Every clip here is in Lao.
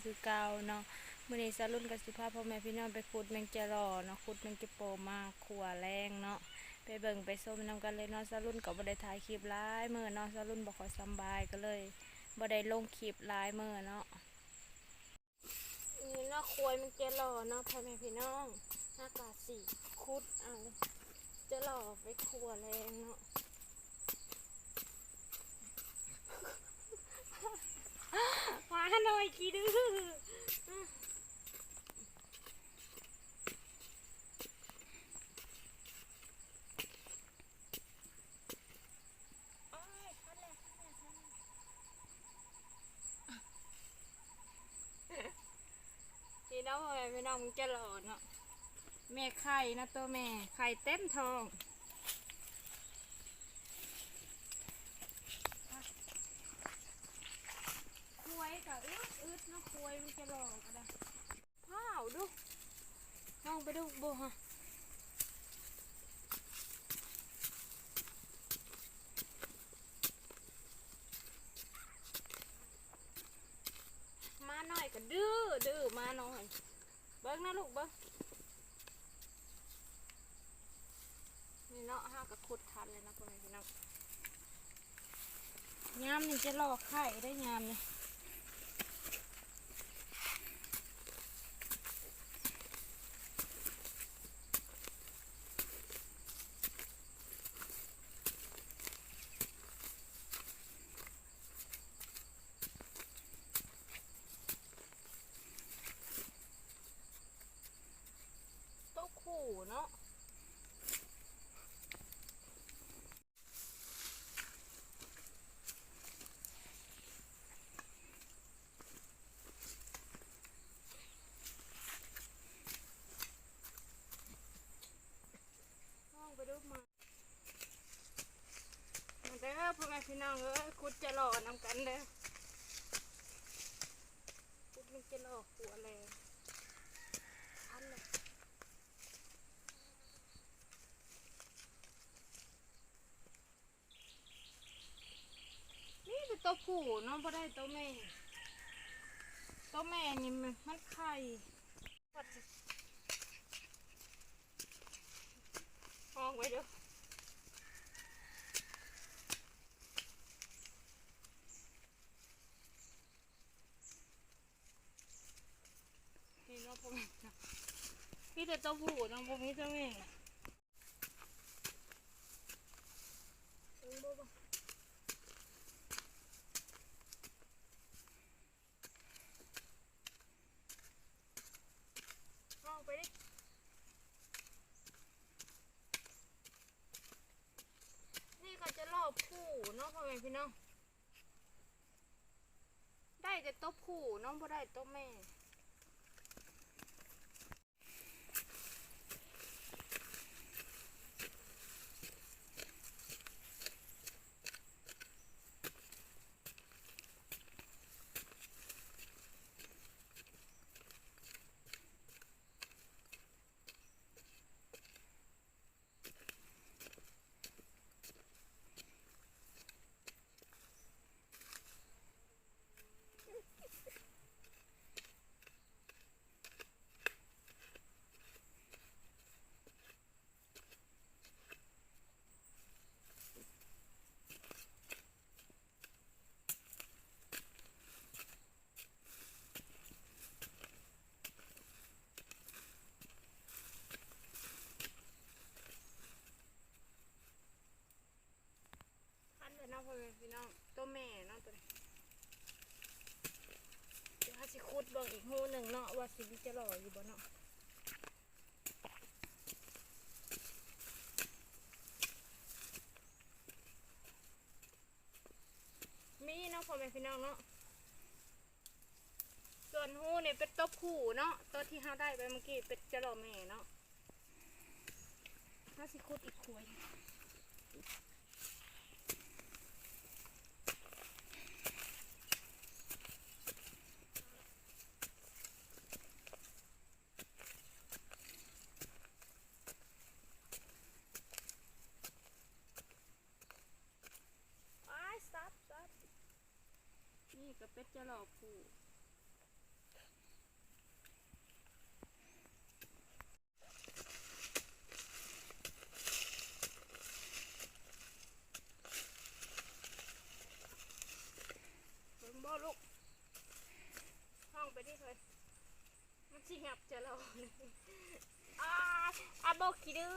ຄືເກົ່າເນາະ. ມື້ນີ້ສາວລຸ້ນກໍຊິພາພໍ່ແມ່ພີ່ນ້ອງໄປຂຸດແມງຈະຫຼໍ່ເນາະ, ຂຸດແມງຈະໂປມາຂົ້ວແລງເນາະ. ໄປເບິ່ງໄປຊົມນຳກັນເລີຍເນາະ. ສາວລຸ້ນກໍບໍ່ໄດ້ຖ່າຍຄລິບຫຼາຍມື້ເນາະ, ສາວລຸ້ນບໍ່ຄ່ອຍສຳບາຍ ກໍເລີຍບໍ່ໄດ້ລົງຄລິບຫຼາຍມື້ເນາະ. ນີ້ເນາະ ຄວາຍແມງຈະຫຼໍ່ເນາະ ພໍ່ແມ່ພີ່ນ້ອງ, ເຮົາກໍຊິຂຸດເອົາຈະຫຼໍ່ໄປຂົ້ວແລງເນາະ. ໝານ້ອຍຂີ້ດື້. ໂອ້ຍ ພໍແລ້ວ ພໍແລ້ວ ພໍແລ້ວ. ນີ້ເນາະ ພໍ່ແມ່ພີ່ນ້ອງ ມັນຈະຫຼໍ່ເນາະ, ແມ່ໄຂ່ນະ ໂຕແມ່ໄຂ່ເຕັມທ້ອງ. ຄວາຍກໍອຶດໆເນາະ, ຄວາຍມັນຈະຫຼໍ່ກໍໄດ້. ວ້າວ ດູ ລອງໄປດູບໍ່ຮະ. ໝານ້ອຍກໍດື້ ດື້ໝານ້ອຍ. ເບິ່ງນະລູກ ເບິ່ງ. ນີ້ເນາະ ເຮົາກໍຂຸດທັນແລ້ວເນາະ ພໍ່ແມ່ພີ່ນ້ອງ. ຍາມນີ້ຈະຫຼໍ່ໄຂ່ໄດ້ຍາມນີ້. ໂຕຄູ່ເນາະ. ລອງໄປດູມາ. ມາເດີພໍ່ແມ່ພີ່ນ້ອງເອີຍ, ຂຸດຈະຫຼໍ່ນຳກັນເດີ. ຂຸດມັນຈະຫຼໍ່ຂົ້ວແລງ. ອັນລະ ມີແຕ່ໂຕຜູ້ເນາະ, ບໍ່ໄດ້ໂຕແມ່. ໂຕແມ່ນີ້ມັນໄຂ່. ອອກໄວ້ເດີ້. ນີ້ເນາະ ພໍ່ແມ່ເນາະ, ມີແຕ່ໂຕຜູ້ເນາະ, ບໍ່ມີໂຕແມ່. ເບິ່ງບໍ່ ເບິ່ງ ອອກໄປເດ້. ນີ້ເຂົາຈະຫຼໍ່ຜູ້ເນາະ ພໍ່ແມ່ພີ່ນ້ອງ. ໄດ້ແຕ່ໂຕຜູ້ເນາະ, ບໍ່ໄດ້ໂຕແມ່. ຄັນແລ້ວເນາະ ພໍ່ແມ່ພີ່ນ້ອງ, ໂຕແມ່ເນາະໂຕນີ້. ດຽວເຮົາຊິຂຸດເບິ່ງອີກຮູໜຶ່ງເນາະ ວ່າຊິມີຈະຫຼໍ່ຢູ່ບໍ່ເນາະ. ມີເນາະ ພໍ່ແມ່ພີ່ນ້ອງເນາະ. ສ່ວນຮູນີ້ເປັນໂຕຜູ້ເນາະ, ໂຕທີ່ເຮົາໄດ້ໄປເມື່ອກີ້ເປັນຈະຫຼໍ່ແມ່ເນາະ. ເຮົາຊິຂຸດອີກຂົວໜຶ່ງ. ອ້າຍ ສະບັດ ສະບັດ. ນີ້ກໍເປັນຈະຫຼໍ່ຜູ້. ຈະລອງ ອາ ອາ ບໍ່ຂີ້ດື້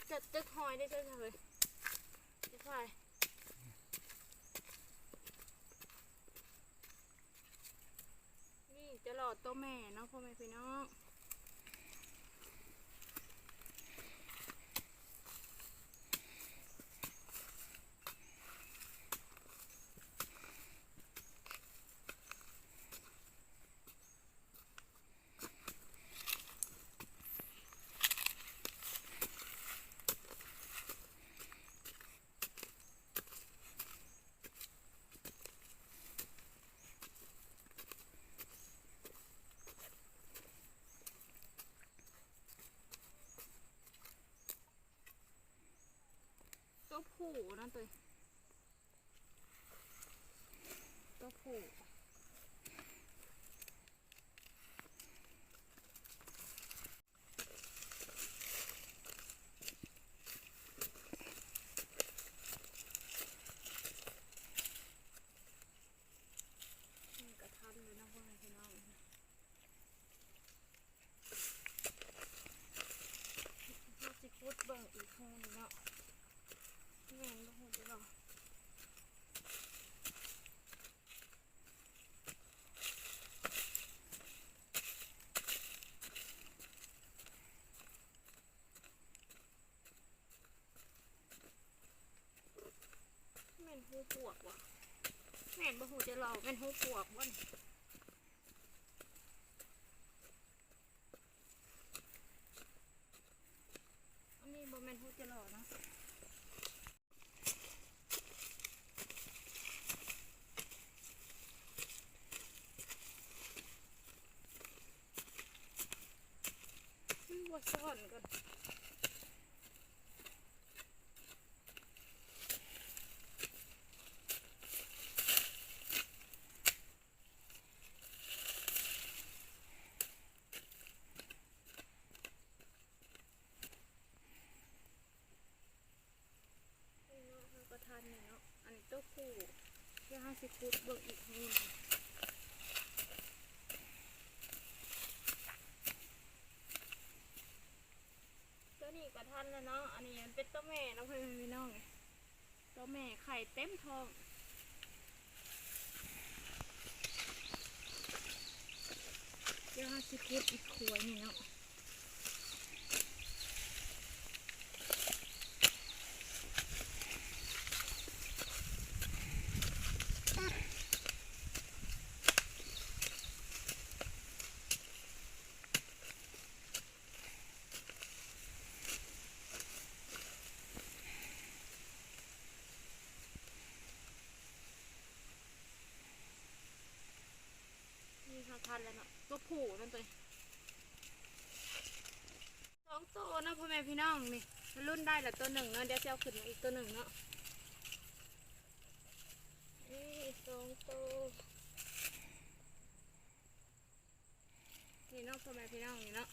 ຈະ ຈະຫອຍໄດ້ ຈະເລີຍ ຈະຫອຍ. ນີ້ຈະຫຼໍ່ໂຕແມ່ເນາະ ພໍ່ແມ່ພີ່ນ້ອງ. ໂຕຜູ້ນະ ໂຕ ໂຕຜູ້. ນີ້ກະທັນເລີຍເນາະ ພໍ່ແມ່ພີ່ນ້ອງ. ເຮົາຊິຂຸດເບິ່ງອີກຮູໜຶ່ງເນາະ ແມ່ນບໍ່ຮູ້ເດີເນາະ. ແມ່ນຮູປວກບໍ່? ແມ່ນບໍ່ຮູ້ເດີເນາະ ແມ່ນຮູປວກບໍ່ນີ້? ອັນນີ້ບໍ່ແມ່ນຮູຈະຫຼໍ່ເນາະ. ມັນບໍ່ຊ້ອນກັນ. ນີ້ເນາະ ເຮົາກະທັນນີ້ເນາະ ອັນນີ້ໂຕຜູ້ ດຽວເຮົາຊິຂຸດເບິ່ງອີກຮູໜຶ່ງ. ໂຕນີ້ກະທັນແລ້ວເນາະ ອັນນີ້ມັນເປັນໂຕແມ່ເນາະ ພໍ່ແມ່ພີ່ນ້ອງ. ໂຕແມ່ໄຂ່ເຕັມທ້ອງ. ດຽວເຮົາຊິຂຸດອີກຂົວໜຶ່ງເນາະ. ນີ້ເຮົາທັນແລ້ວເນາະ ໂຕຜູ້ນັ້ນ ໂຕນີ້ສອງໂຕເນາະ ພໍ່ແມ່ພີ່ນ້ອງ. ນີ້ລຸ້ນໄດ້ລະໂຕໜຶ່ງເນາະ ດຽວຊິເອົາຂຶ້ນມາອີກໂຕໜຶ່ງເນາະ. ນີ້ສອງໂຕ. ນີ້ເນາະ ພໍ່ແມ່ພີ່ນ້ອງ ນີ້ເນາະ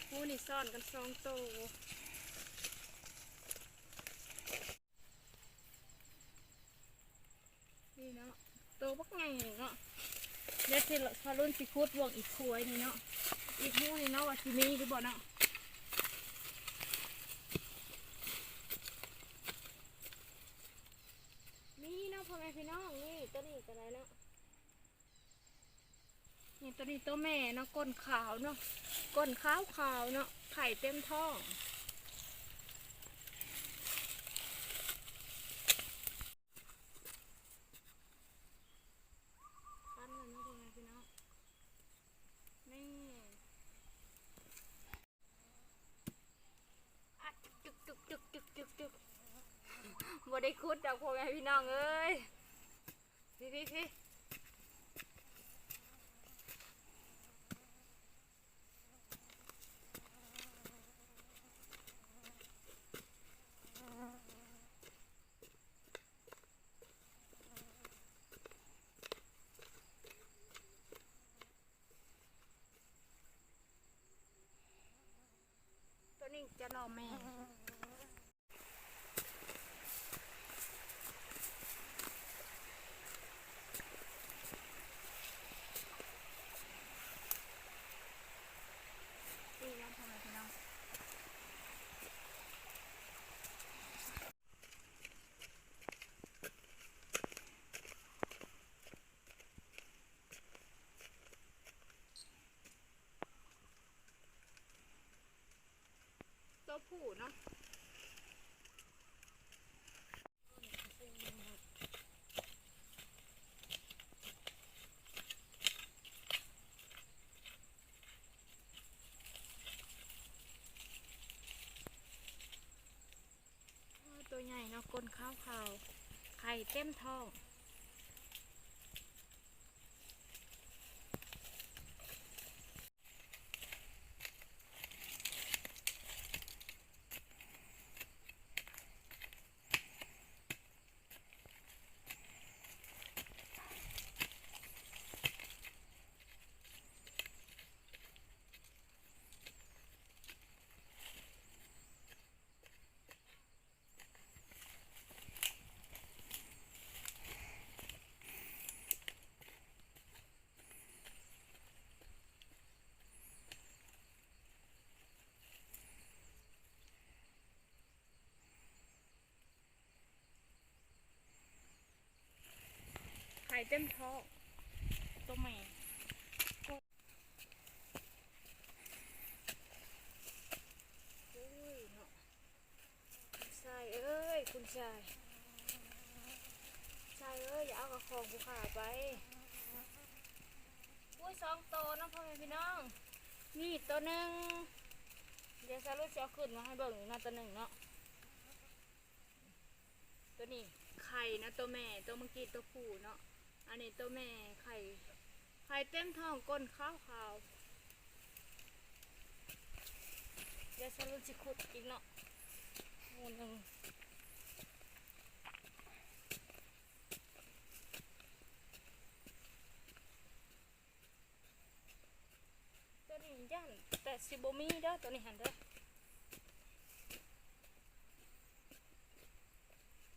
ໝູ່ນີ້ຊ້ອນກັນສອງໂຕ. ນີ້ເນາະ ໂຕບັກໃຫຍ່ເນາະ. ດຽວຊິ ພາລຸ້ນຊິຂຸດເບິ່ງອີກຂົວໜຶ່ງເນາະ ອີກຮູໜຶ່ງເນາະ ວ່າຊິມີຫຼືບໍ່ເນາະ. ມີເນາະ ພໍ່ແມ່ພີ່ນ້ອງ. ນີ້ ໂຕນີ້ກະໄດ້ເນາະ. ນີ້ ໂຕນີ້ໂຕແມ່ເນາະ ກົ້ນຂາວເນາະ ກົ້ນຂາວໆເນາະ ໄຂ່ເຕັມທ້ອງ. ຄັນແລ້ວເນາະ ພໍ່ແມ່ພີ່ນ້ອງ ນີ້. ອາ ຈຶກ ຈຶກ ຈຶກ ຈຶກ ຈຶກ ຈຶກ ບໍ່ໄດ້ຂຸດດອກ ພໍ່ແມ່ພີ່ນ້ອງເອີຍ. ພີ້ ພີ້ ພີ້. ໂຕນີ້ຈະລໍແມ່. ຕົວຜູ້ເນາະ. ໂອ້ ຕົວໃຫຍ່ເນາະ ກົ້ນຂາວໆ ໄຂ່ເຕັມທ້ອງ. ໄຂ່ເຕັມທ້ອງ ຕົວແມ່. ໂອ້ຍເນາະ ຄຸນຊາຍເອີຍ ຄຸນຊາຍ ຊາຍເອີຍ ຢ່າເອົາຂະຂອງຜູ້ຂ້າໄປ. ໂອ້ຍ ສອງໂຕເນາະ ພໍ່ແມ່ພີ່ນ້ອງ. ນີ້ໂຕໜຶ່ງ ດຽວສາວລຸດຊິເອົາຂຶ້ນມາໃຫ້ເບິ່ງອີກເນາະ ໂຕໜຶ່ງເນາະ. ໂຕນີ້ໄຂ່ນະ ໂຕແມ່ ໂຕເມື່ອກີ້ໂຕຜູ້ເນາະ. ອັນນີ້ໂຕແມ່ໄຂ່ ໄຂ່ເຕັມທ້ອງ ກົ້ນຂາວໆ. ດຽວສາວລຸດຊິຂຸດອີກເນາະ ໝູ່ໜຶ່ງ. ໂຕນີ້ຢ້ານແຕ່ຊິບໍ່ມີເດີ ໂຕນີ້ຫັ້ນເດີ.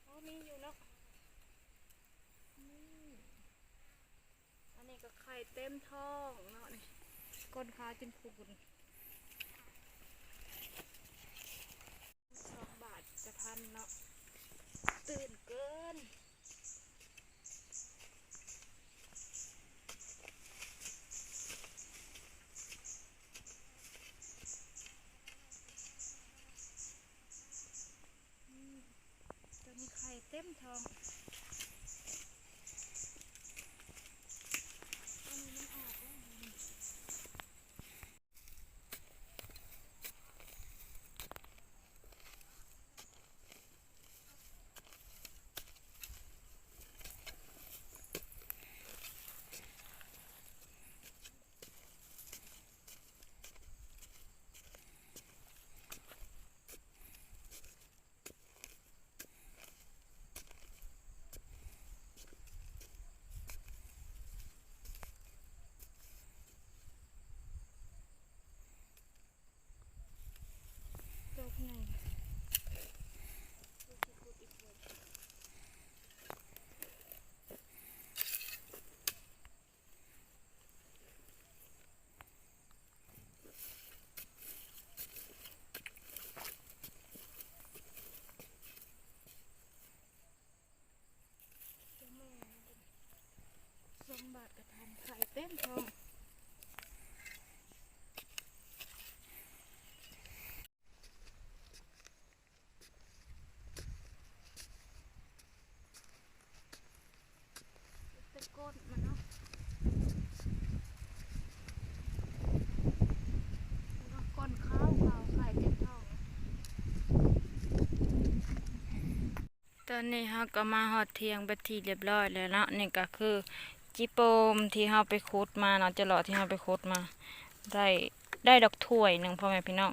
ອໍ ມີຢູ່ເນາະ. ນີ້ ອັນນີ້ກໍໄຂ່ເຕັມທ້ອງເນາະ ນີ້ ກົ້ນຂາວຈົນພູນ. ສອງບາດກະທັນເນາະ ຕື່ນເກີນ. ອືມ ຕົວນີ້ໄຂ່ເຕັມທ້ອງ. ຕົວນີ້ມັນອອກແລ້ວ. ດອກໃຫຍ່. ສອງບາດກະທັນ ໄຂ່ເຕັມທ້ອງ. ແຕ່ກົ້ນມັນເນາະ ແລ້ວກໍກົ້ນຂາວໆ ໄຂ່ເຕັມທ້ອງ. ຕອນນີ້ເຮົາກໍມາຮອດຖຽງເປັນທີ່ລຽບຮ້ອຍແລ້ວເນາະ. ນີ້ກໍຄືຈີໂປມທີ່ເຮົາໄປຂຸດມາເນາະ ຈະຫຼອດທີ່ເຮົາໄປຂຸດມາ ໄດ້ ໄດ້ດອກຖ້ວຍໜຶ່ງ ພໍ່ແມ່ພີ່ນ້ອງ.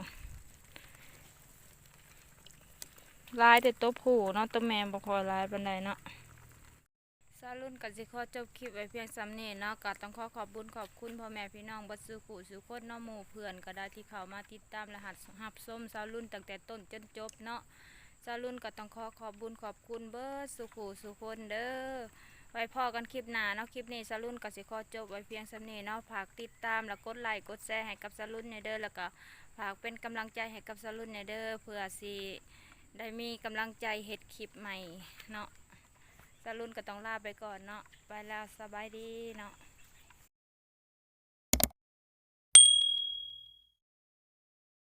ຫຼາຍແຕ່ໂຕຜູ້ເນາະ ໂຕແມ່ບໍ່ຄ່ອຍຫຼາຍປານໃດເນາະ. ສາວລຸນກໍຊິຂໍຈົບຄລິບໄວ້ພຽງສ່ຳນີ້ເນາະ. ກໍຕ້ອງຂໍຂອບບຸນຂອບຄຸນພໍ່ແມ່ພີ່ນ້ອງເບິດສູ່ຜູ້ສູ່ຄົນເນາະ ໝູ່ເພື່ອນກໍໄດ້ທີ່ເຂົ້າມາຕິດຕາມ ແລະ ຮັບ ຮັບຊົມສາວລຸນຕັ້ງແຕ່ຕົ້ນຈົນຈົບເນາະ. ສາວລຸນກໍຕ້ອງຂໍຂອບບຸນຂອບຄຸນເບິດສູ່ຜູ້ສູ່ຄົນເດີ. ໄວ້ພໍ້ກັນຄລິບໜ້າເນາະ. ຄລິບນີ້ສາວລຸນກໍຊິຂໍຈົບໄວ້ພຽງສ່ຳນີ້ເນາະ. ຝາກຕິດຕາມ ແລະ ກົດໄລ້ກົດແຊໃຫ້ກັບສາວລຸນແດ່ເດີ ແລ້ວກໍຝາກເປັນກຳລັງໃຈໃຫ້ກັບສາວລຸນແດ່ເດີ ເພື່ອຊິໄດ້ມີກຳລັງໃຈເຮັດຄລິບໃໝ່ເນາະ. ສາວລຸນກໍຕ້ອງລາໄປກ່ອນເນາະ. ໄປແລ້ວ ສະບາຍດີເນາະ.